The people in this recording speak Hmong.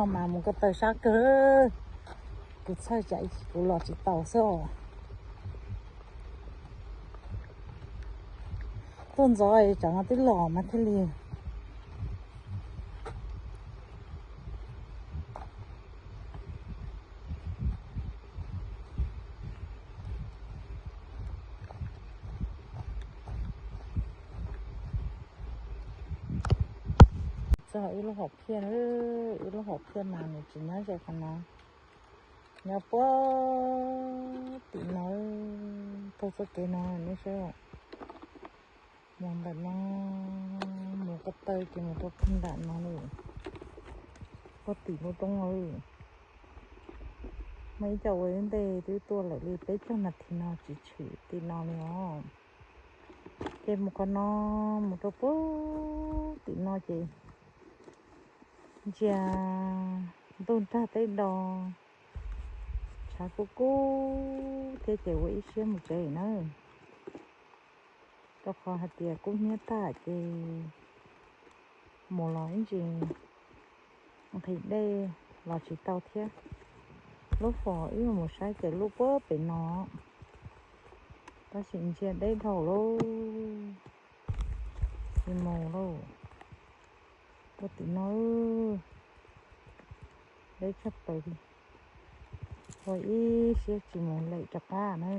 Mas mus ko taw sab kawg, kuv txhawj tsam kuv los tsis tau xwb os. Tuaj ntxov tsam no twb los mas thiaj li. Txog ib lub hom phiaj, ib lub hom phiaj mas nws tsis nyob ze qhov no, nyob puag tim no, taug txoj kev no nej saib. Mus ntawm no, mus ko taw ces mus rau puag nram no lawm, puag tim lub roob no lawm. Muaj ib co ua ib ntej twb tuaj lawm li peb caug nas this no tsis tshwm tim no li os. Ces mus qhov no, mus rau puag tim no ces ntsia ntuj nrag teb do, tshav kub kub thiab ces ua ib siab mus tsev na. Rau qhov hais tias kub hnyiab tag ces mus los ib ntsis nqhis dej los tsis tau thiab. Lub fom ib mus saib ces lub puag pem no, tab sis ntsia deb dhau lauj, tsis mus lauj. Puag tim no, deb tshaj plaws li, ua ib siab tsis mus lawm rov qab na.